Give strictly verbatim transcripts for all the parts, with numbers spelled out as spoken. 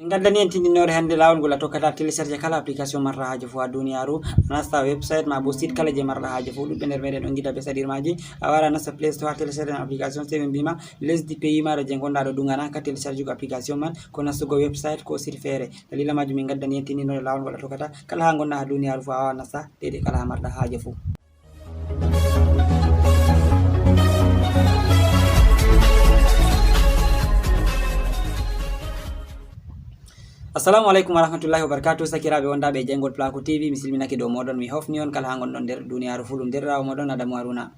Min ngaddani en tindinoore hannde laawol ngol a tokkata télécharger kala application marɗa haaje fof ha duniyaaru. A nasta website ma bo site kala je marɗa haaje fof. Ɗuɗɓe nder meɗen ɗon gida be saɗirmaji. A wara nasta Play Store, a télécharger application, sey min mbima lesdi pays maɗa je ngonɗa ɗo duganaaka télécharger go application man, ko nastugo website ko site feere. Dalila majum min ngaddani en tindinoore laawol ngol a tokkata kala ha ngonɗa ha duniyaaru fof, a wawa nasta deydey kala ha marɗa haaje fof. Assalamu aleykum warahmatullahi wabarakatuh. Sakiraaɓe wondaaɓe e Jeyngol Pulaaku T V, mi silminake dow mooɗon, mi hofni on kala haa ngonɗon nder duniyaaru fuu. Ɗum deerɗiraawo mooɗon Adamu Haruna.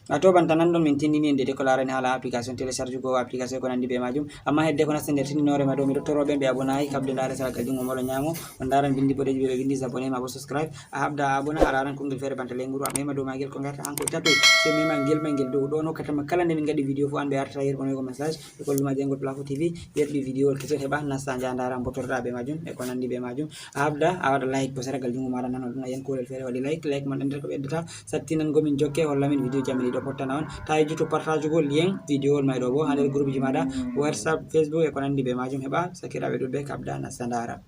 A to banta nan ɗon min tindini en deydey ko laarani haala application télécharge go application ko nanndi bee maajum. Ammaa hedde ko naste nder tindinoore ma dow, miɗo toro ɓe ɓe abonaaki kaɓde ndaare saragal junngo mooɗon nyaamo, on ndaaran binndi boɗeeji ɓe ɓe winndi s'abonner maa bo subscribe. A haɓda a abona, a laaran konngel feere banta ley nguru, a mema dow maagel ko ngarta han ko tatoy, sey mema ngel ma ngel dow. Ɗon hokkata ma kala nde min ngaɗi vidéo fof an ɓe artata yerɓanoygo message. Ɓe kollu ma Jeyngol Pulaaku T V, yerɓi vidéo ol keso heɓa nasta nja ndaara mbotorɗa bee maajum e ko nanndi bee maajum. A haɓda a waɗa like bo saragal junngo maaɗa nano ɗum a yiyan kuulel feere waɗi like, like man ɗon nder ko ɓeddata sattinango min jokke holla min vidéo ji amin ɗiɗo pottana on. Ta yejjutu partageugol lien vidéo ol may ɗo bo haa nder groupe ji maaɗa, WhatsApp, Facebook e ko nanndi bee maajum heɓa sakiraaɓe ɗuɗɓe kaɓda nasta ndaara.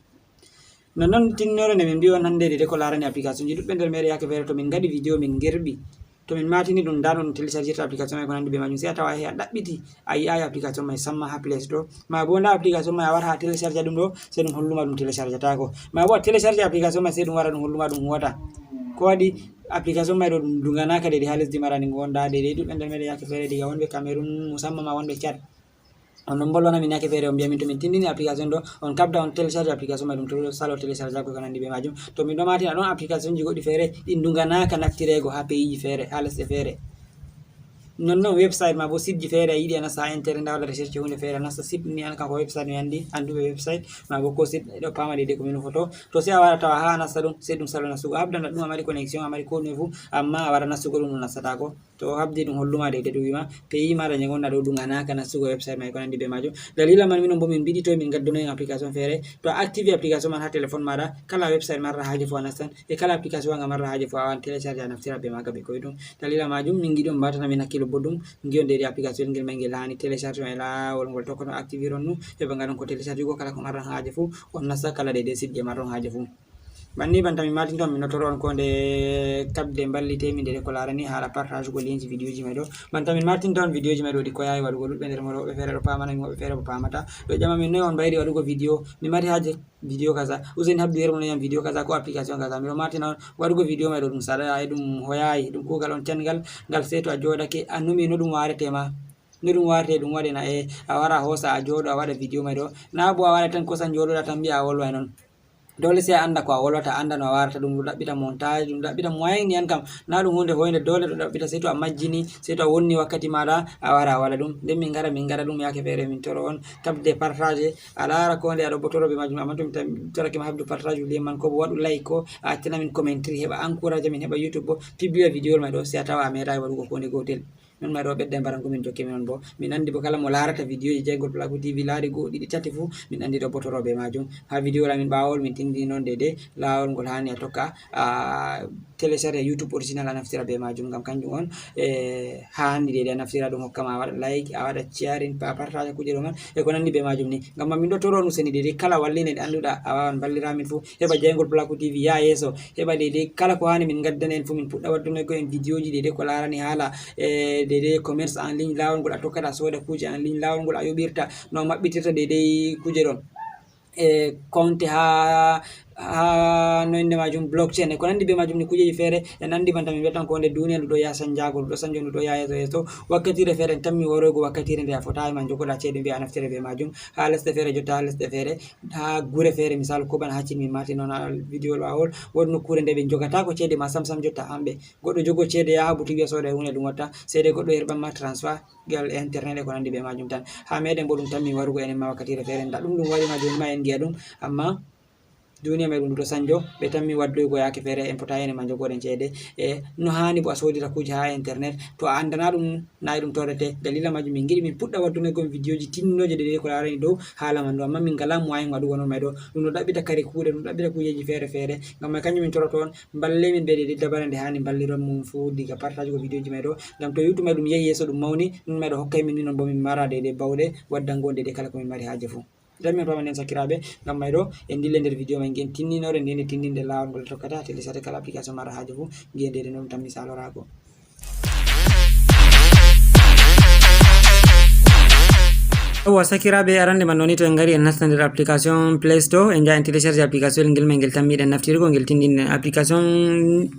Nonnon tindinoore nde min mbi'i on hannde deydey ko laarani application ji, ɗuɗɓe nder meɗen yaake feere to min ngaɗi vidéo min ngerɓi, to min maatini ɗum nda no ɗum téléchargirta application may ko nanndi bee maajum, sey a tawa he a ɗaɓɓiti a yi'aay application may samma ha Play Store, ma bo nda application may a wara a télécharge ɗum ɗo sey ɗum holluma ɗum téléchargataako, ma bo a télécharge application may sey ɗum wara ɗum holluma ɗum huwata. Ko waɗi? Application may ɗo ɗum duganaaka deydey ha lesdi maaɗa ndi ngonɗa deydey. Ɗuɗɓe nder meɗen yaake feere diga wonɓe Cameroun musamman ma wonɓe Tchad. On ɗon mbollona min yaake feere, on mbiya min to min tindini application ɗo, on kaɓda on télécharge application may ɗum to salo télécharge ko nanndi bee maajum. To min ɗo maatina ɗon application ji goɗɗi feere ɗi duganaaka naftireego ha pays ji feere, ha lesɗe feere. Nonnon website ma bo site ji feere a yiɗi a nasta ha internet a waɗa recherche huunde feere a nasta site ni an kam ko website mi anndi, annduɓe website ma bo ko site ɗo paama deydey ko min nufotoo. To sey a wara tawa ha a nasta ɗum sey ɗum salo nastugo, a haɓda nda ɗum a mari connexion a mari ko ɗume fuu, ammaa a wara nastugo ɗum ɗum nastataako. To o habdi ɗum holluma deydey ɗum wima pays maaɗa nje ngonɗa ɗo duganaaka nastugo website may ko nanndi bee maajum. Dalila man minon bo min mbiɗi to min ngadduno en application feere. To a active application man ha téléphone maaɗa kala website marɗa haaje fof a nastan e kala application nga marɗa haaje fof a wawan télécharge a naftira bee maaga bee koyɗum. Dalila maajum min ngiɗi on mbatana min hakkiilo boɗɗum, ngi'on deydey application ngel may ngel haani télécharge on e laawol ngol tokkoton active on nu heɓa ngaɗon ko télécharge go kala ko marɗon haaje fof on nasta kala deydey site je marɗon haaje fof. Banni banta min matinta on min notoro on ko nde kaɓde mballite min deydey ko laarani haala partage go lien ji vidéo ji may ɗo. Banta min matinta on vidéo ji may ɗo ɗi koyaay waɗugo, ɗuɗɓe nder mon woɓɓe feere ɗo paamana min woɓɓe feere bo paamata. Ɗo ƴama min noy on mbayri waɗugo vidéo, mi mari haaje vidéo kaza, useni habdu yerɓanoyam vidéo kaza ko application kaza. Miɗo matina on waɗugo vidéo may ɗo ɗum saɗaay, ɗum hoyaay, ɗum kuugal on canngal ngal, sey to a jooɗake a numi no ɗum waarete ma. No ɗum waarete ɗum waɗe na e a wara a hoosa a jooɗo a waɗa vidéo may ɗo. Na bo a waɗa tan kosan jooɗoɗa tan mbi'a a wolway non. Dole sey a annda ko a wolwata, a annda no a warata ɗum, ɗum ɗaɓɓita montage, ɗum ɗaɓɓita moyen ni an kam. Na ɗum huunde hoynde dole ɗum ɗaɓɓita sey to a majjini, sey to a wonni wakkati maaɗa a wara a waɗa ɗum. Nden min ngara min ngaɗa ɗum yaake feere min toro on kaɓde partage, a laara ko nde aɗo bo toro bee maajum, ammaa to mi tawi mi torake ma habdu partage lien man ko bo waɗu like ko a accana min commentary heɓa encourage min heɓa YouTube bo publia vidéo may ɗo sey a tawa a meeɗaay waɗugo ko nde gootel. Min ma ɗo ɓedda mbarango min jokke min on bo. Min anndi bo kala mo laarata vidéo ji Jeyngol Pulaaku T V laari go'o ɗiɗi tati fuu min anndi ɗo botoro bee maajum. Ha vidéo la min ɓaawol min tindini non deydey laawol ngol haani a tokka a télécharge YouTube original a naftira bee maajum ngam kanjum on e haani deydey a naftira ɗum hokka ma a waɗa like a waɗa sharing pa partage kuuje ɗo man e ko nanndi bee maajum ni. Ngam man min ɗo toro on useni deydey kala wallinde nde annduɗa a wawan mballira min fuu heɓa Jeyngol Pulaaku T V yaha yeeso heɓa deydey kala ko haani min ngaddana en fuu min puɗɗa waddunaygo en vidéo ji deydey ko laarani haala e deydey commerce en ligne, laawol ngol a tokkata a sooda kuuje en ligne, laawol ngol a yoɓirta no a maɓɓitirta deydey kuuje ɗon e compte ha ha no innde maajum blockchain e ko nanndi bee maajum ni kuujeeji feere en anndi banta min mbiyata ko nde duniya ndu ɗo yaha sanjaago ndu ɗo sanjo ndu ɗo yaha yeeso yeeso. Wakkatiire feere en tammi waroygo wakkatiire nde a fotaay ma njogoɗa ceede mbiya a naftira bee maajum ha lesɗe feere jotta ha lesɗe feere ha gure feere misaalu ko bana haccin min maati noon ha vidéo ɓaawol woodi nokkuure nde ɓe njogataako ceede ma sam sam jotta hamɓe goɗɗo jogo ceede yaha boutique wiya sooda huunde ɗum watta seede goɗɗo yerɓan ma transfert gal internet e ko nanndi bee maajum tan. Ha meɗen bo ɗum tammi warugo enen ma wakkatiire feere nda ɗum ɗum waɗi ma jooni ma en ngi'a ɗum amma duniya meɗen ɗum ɗo sanjo ɓe tammi waddoygo yaake feere en potaay enen ma njogoɗen ceede e no haani bo a soodira kuuje ha internet to a anndana ɗum na e ɗum tooɗete. Dalila maajum min ngiɗi min puɗɗa waddunaygo on vidéo ji tinndinooje deydey ko laarani dow haala man ɗo amma min ngalaa moyen waɗugo non may ɗo ɗum ɗo ɗaɓɓita kare kuuɗe ɗum ɗaɓɓita kuujeeji feere feere ngam may kanjum min toroto on mballe min ɓe deydey dabare nde haani mballiron mum fuu diga partage go vidéo ji may ɗo ngam to YouTube may ɗum yehi yeeso ɗum mawni ɗum may ɗo hokkay min minon bo min mara deydey bawɗe waddango on deydey kala ko min mari haaje fuu. Tan min pama nden sakiraaɓe, ngam may ɗo en dille nder video may, ngen tinninore nde nde tindinde laawol ngol tokkata télécharger kala application marɗa haaje fuu, ngen dede non tan mi salorago. Yawwa sakiraaɓe, arande man woni to en ngari en nasta nder application Play Store, en njaha en télécharger application ngel may ngel tammiɗen naftirgo, ngel tindinde application.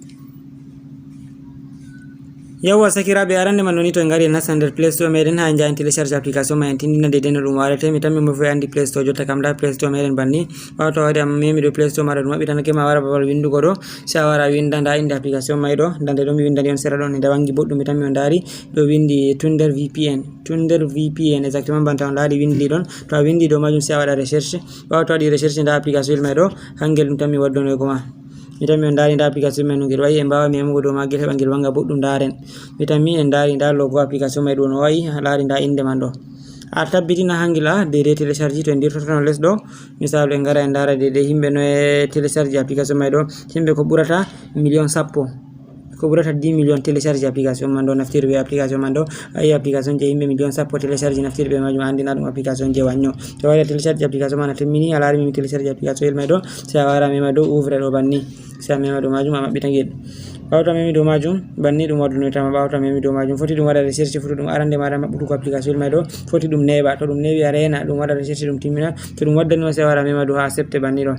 Yawwa sakiraaɓe, arande man woni to en ngari en nasta nder Play Store meɗen, haa en njaha en télécharger application may en tindina dede no ɗum warete. Mi tammi mo fof andi Play Store, jotta kam nda Play Store meɗen banni. Ɓaawo to a wari a memi ɗo Play Store maɗa ɗum maɓɓitanake ma, a wara babal windugo ɗo, se a wara a winda nda inde application may ɗo, nda nde ɗo mi windani on sera ɗon, nde wangi boɗɗum, mi tammi on ndaari ɗo windi Thunder V P N, Thunder V P N exactement banta on ndaari windi ɗon. To a windi dow majum se a waɗa recherche, ɓaawo to a waɗi recherche nda application il may ɗo, hangel ɗum tammi waddonoygo ma. Mi tammi on ndaari nda application may no ngel wayi, en mbaawa memugo dow maagel heɓa ngel wanga boɗɗum, ndaaren. Mi tammi en ndaari nda logo application may ɗo no wayi, a laari nda inde man ɗo. A tabbitina hangel a dede télécharge to en dirtotono les ɗo. Misalu en ngara en ndaara dede himɓe no e télécharge application may ɗo. Himɓe ko ɓurata million sappo. Ko ɓurata dix million télécharge application man ɗo, naftiri be application man ɗo. A yi application je himɓe million sappo télécharge naftiri be majum, a andi na ɗum application je wanyo. To a waɗi a télécharge application man a timmini, a laari mi télécharge application il may ɗo. Se a wara mema ɗo ouvre ɗo banni. Se a mema ɗo majum a maɓɓita ngel. Ɓaawo to a memi dow majum, banni ɗum waddunoyta ma. Ɓaawo to a memi dow majum, foti ɗum waɗa recherche, foti ɗum arande maɗa maɓɓutugo application may ɗo, foti ɗum neeɓa. To ɗum neeɓi a reena, ɗum waɗa recherche, ɗum timmina. To ɗum waddani ma se a wara mema dow haa accepte banni ɗo.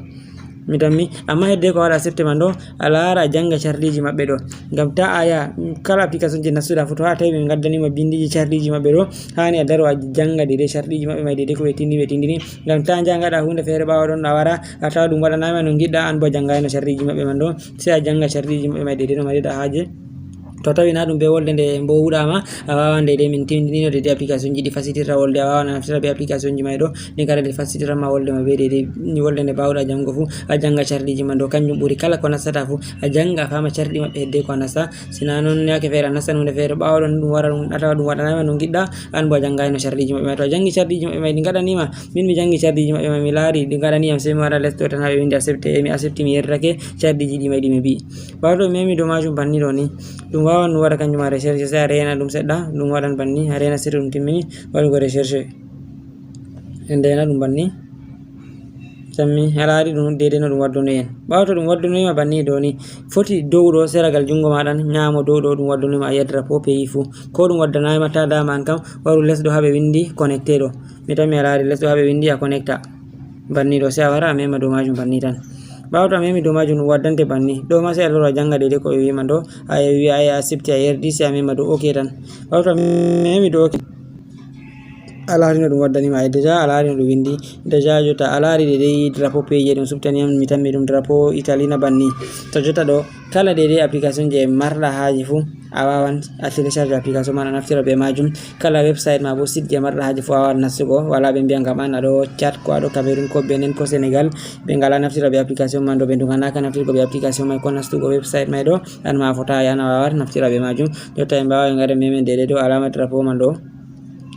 Mi tammi, amma hedde ko a waɗa accepte man ɗo, a laara a janga carɗiji maɓɓe ɗo. Ngam ta a ya, kala application je nastuɗa fu, to haa tawi ɓe ngaddani ma bindiji carɗiji maɓɓe ɗo, hani a daro a janga dede carɗiji maɓɓe may dede ko ɓe tindi ɓe tindini. Ngam ta njaha ngaɗa hunde feere ɓaawo ɗon a wara, a tawa ɗum waɗanay ma no ngiɗɗa, an bo a jangayno carɗiji maɓɓe man ɗo. Se a janga carɗiji maɓɓe may dede no mariɗa haaje. To tawi na ɗum be wolde nde mbowuɗa ma, a wawan dede min tindinino dede application ji ɗi fasitirta wolde, a wawan a naftira be application ji may ɗo, ɗi kala ɗi fasitirta ma wolde ma be dede wolde nde mbawuɗa jango fu, a janga carɗiji man ɗo, kanjum ɓuri kala ko nastata fu, a janga a fama carɗi maɓɓe hedde ko a nasta. Sina non yake feere a nastan hunde feere, ɓaawo ɗon ɗum wara ɗum, a tawa ɗum waɗanay ma no ngiɗɗa, an bo a jangayno carɗiji maɓɓe may. To a jangi carɗiji maɓɓe may ɗi ngaɗani ma, min mi jangi carɗiji maɓɓe may, mi laari ɗi ngaɗani yam, sey mi wara les ɗo tan haa ɓe windi accepte, mi accepte, mi yerrake carɗiji ɗi may ɗi mi mbi. Ɓaawo to mi memi dow majum banni ɗo ni, ɗum wawan ɗum waɗa kanjum a recherche, sey a reena ɗum seɗɗa, ɗum waɗan banni, a reena sirri ɗum timmini waɗugo recherche. En ndeena ɗum banni. Sammi a laari ɗum dede no ɗum wadduno en. Ɓaawo to ɗum waddunoyi ma banni ɗo ni, foti dow ɗo seragal jungo ma ɗan, nyaamo dow ɗo ɗum waddunoyi ma a yi'a drapeau pays fu. Ko ɗum waddanayi ma ta dama an kam, waru les ɗo haa ɓe windi connecté ɗo. Mi tammi a laari les ɗo haa ɓe windi a connecta. Banni ɗo, sey a wara a mema dow majum banni tan. Ɓaawo to a memi dow majum ɗum waddante banni. Ɗo ma sey a loro a janga dede ko ɓe wi ma ɗo. A wi a accepte a yerdi, sey a mema dow ok tan. Ɓaawo to a memi dow ok. A laari no ɗum waddani ma, déjà a laari no ɗum windi. Déjà jotta a laari dede drapeau pays je ɗum subtani yam, mi tammi ɗum drapeau Italie na banni. To jotta ɗo, kala dede application je marɗa haaje fu, a wawan a télécharge application man a naftira be majum. Kala website ma bo site je marɗa haaje fu a wawan nastugo. Wala ɓe mbiya ngam an a ɗo Tchad, ko a ɗo Cameroun, ko Benin, ko Sénégal, ɓe ngala naftira be application man ɗo, ɓe nduganaka naftirgo be application may ko nastugo website may ɗo, an ma a fota, an a wawata naftira be majum. Jotta en mbawa en ngara memen dede ɗo alama drapeau man ɗo.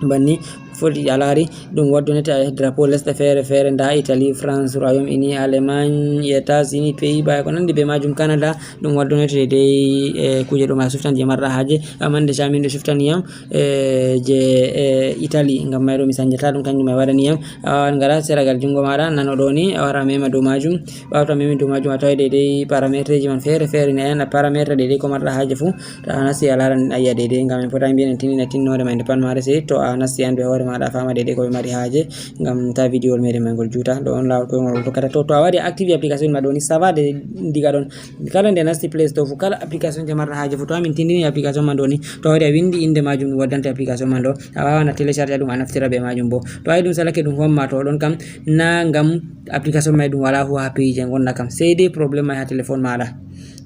Banni foti a laari ɗum waddunete drapeau lesɗe feere feere, nda Italie, France, Royaume Uni, Allemagne, États-Unis, Pays-Bas, ko nandi be majum, Canada, ɗum waddunete dey, e, kuje ɗum a suftan je marɗa haaje. Amande camin ɗo suftani yam, e, je, e, Italie, ngam may ɗo mi sanjata ɗum, kanjum may waɗani yam. A wawan ngara seragal jungo maɗa nano ɗo ni, a wara a mema dow majum. Ɓaawo to a memi dow majum, a taway dey dey parametre ji man feere feere ni, a yahan a parametre dey dey ko marɗa haaje fu. To a nasti a laran a yi'a dey dey, ngam en fota mbiyen en tinina tinnoore may nde pat maare, sey to a nasti an be hoore maɗa a fama dey dey ko ɓe mari haaje, ngam ta video meɗen may ngol juuta. Ɗo on laawol koyngol ngol tokkata. To, to a waɗi active application ma ɗo ni, ça va de diga ɗon. Kala nde a nasti Play Store fu, kala application je marɗa haaje fu, to a min tindini application ma ɗo ni, to a waɗi a windi inde majum ɗum waddante application man ɗo, a wawan a télécharge ɗum a naftira be majum bo. To a yi ɗum salake ɗum homma to ɗon kam, na ngam application may ɗum wala huwa ha pays je ngonɗa kam, sey dey problème may ha téléphone maɗa.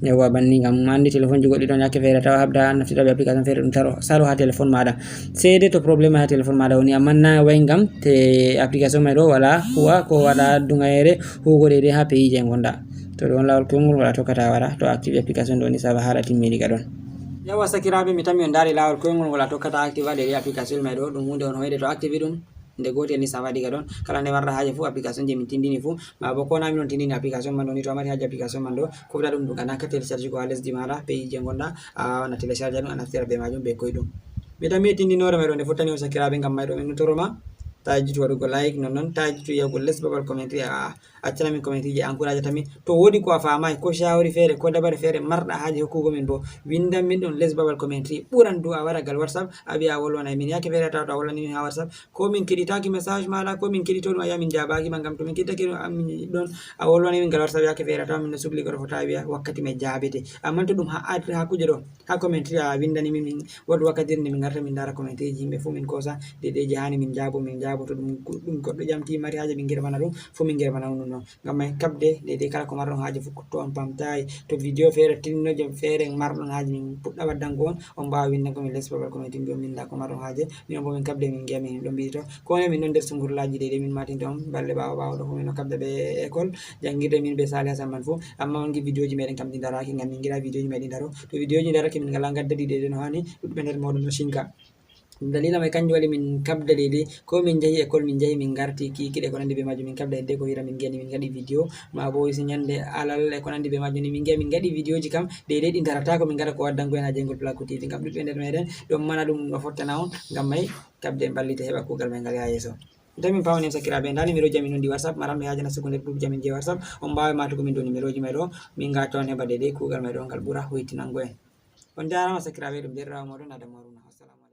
Yawwa, banni ngam andi téléphone ji goɗɗi ɗon yakke feere tawa habda naftira be application feere ɗum taro, salo ha téléphone maɗa. Sey dey to problème may ha téléphone maɗa woni, amma na way ngam te application may ɗo wala huwa ko waɗa dungayere huwugo dey dey ha pays je ngonɗa. To ɗon lawol koyngol ngol a tokkata wara, to active application ɗo ni, ça va, haala timmi diga ɗon. Yawwa sakiraaɓe, mi tammi on ndaari laawol koyngol ngol a tokkata active waɗe ɗe application may ɗo, ɗum huunde on hoyde to active ɗum nde gootel ni, ça va diga ɗon. Kala nde marɗa haaje fuu application je min tindini fuu, ma bo ko na min on tindini application man ɗo ni, to a mari haaje application man ɗo, kofta ɗum ɗum gana ka télécharge ko ha lesdi maɗa, pays je ngonɗa, a wawan a télécharge ɗum a naftira be majum be koyɗum. Mi tammi tindinoore may ɗo nde fottani on sakiraaɓe, ngam may ɗo min nutoro ma. Ta yejjitu waɗugo like, non non ta yejjitu yahugo les babal commentary a accana min commentary je encourage tami. To wodi ko a famai, ko shawari fere, ko dabare fere marɗa haje hokkugo min bo, windan min ɗum les babal commentary. Ɓuran du a wara gal WhatsApp a wiya a wolwana min. Yake fere a tawa to a wolwani min ha WhatsApp, ko min keɗitaki message maɗa, ko min keɗito ɗum a wiya min jabaki ma, ngam to min keɗitaki ɗum a wolwani min gal WhatsApp, yake fere a tawa min no sukli goto fota wiya wakkati mai jabete. Amma to ɗum ha ad ha kuje ɗo ha commentary a windani min, min wadu wakkati nde min garta min dara commentary ji yimɓe fu min kosa dedeji hani min jabo min jabo. To ɗum ɗum goɗɗo jamti mari haje min gerbana ɗum fu min gerbana ɗum non. Ngam mai kabde deidai kala ko marɗon haje fu kutto on pamtai. To video fere tinnoje fere marɗon haje min puɗɗa waddango on, on mbawa windango min les babal commentary mbiyon min nda ko marɗon haje. Min on bo min kabde min ngiya min ɗon mbito ko ne min ɗon nder sungurlaji deidai min matinta on balle ɓawo ɓawo ɗo fu min ɗon kabda ɓe école jangirde min be Saliha Samman fu. Amma on gi video ji meɗen kam ɗi daraki ngam min ngiɗa video ji meɗen daro. To video ji daraki min ngala gadda ɗi deidai no hani, ɗuɗɓe nder moɗon no shinka. Dalila mai kanjum waɗi min kabda deidai ko min jahi école min jahi min garti kikiɗe ko nandi be majum min kabda hedde ko hira min ngiya ni min gaɗi video. Ma bo si nyande alal e ko nandi be majum ni min ngiya min gaɗi video ji kam deidai ɗi darata ko min gaɗa ko waddango en ha jengol Black TV ngam ɗuɗɓe nder meɗen ɗon mana ɗum no fottana on. Ngam mai kabde en ballite heɓa kugal mai ngal yaha yeso. Nde min pawani en sakiraaɓe nda numéro ji amin on ɗi WhatsApp maranɓe haja nastugo nder groupe ji amin je WhatsApp on mbawa matugo min dow numéro ji mai ɗo. Min ga ton heɓa deidai kugal mai ɗo ngal ɓura hoytinango en. On jarama sakiraaɓe ɗum derrawo moɗon Adamu Haruna. Assalamu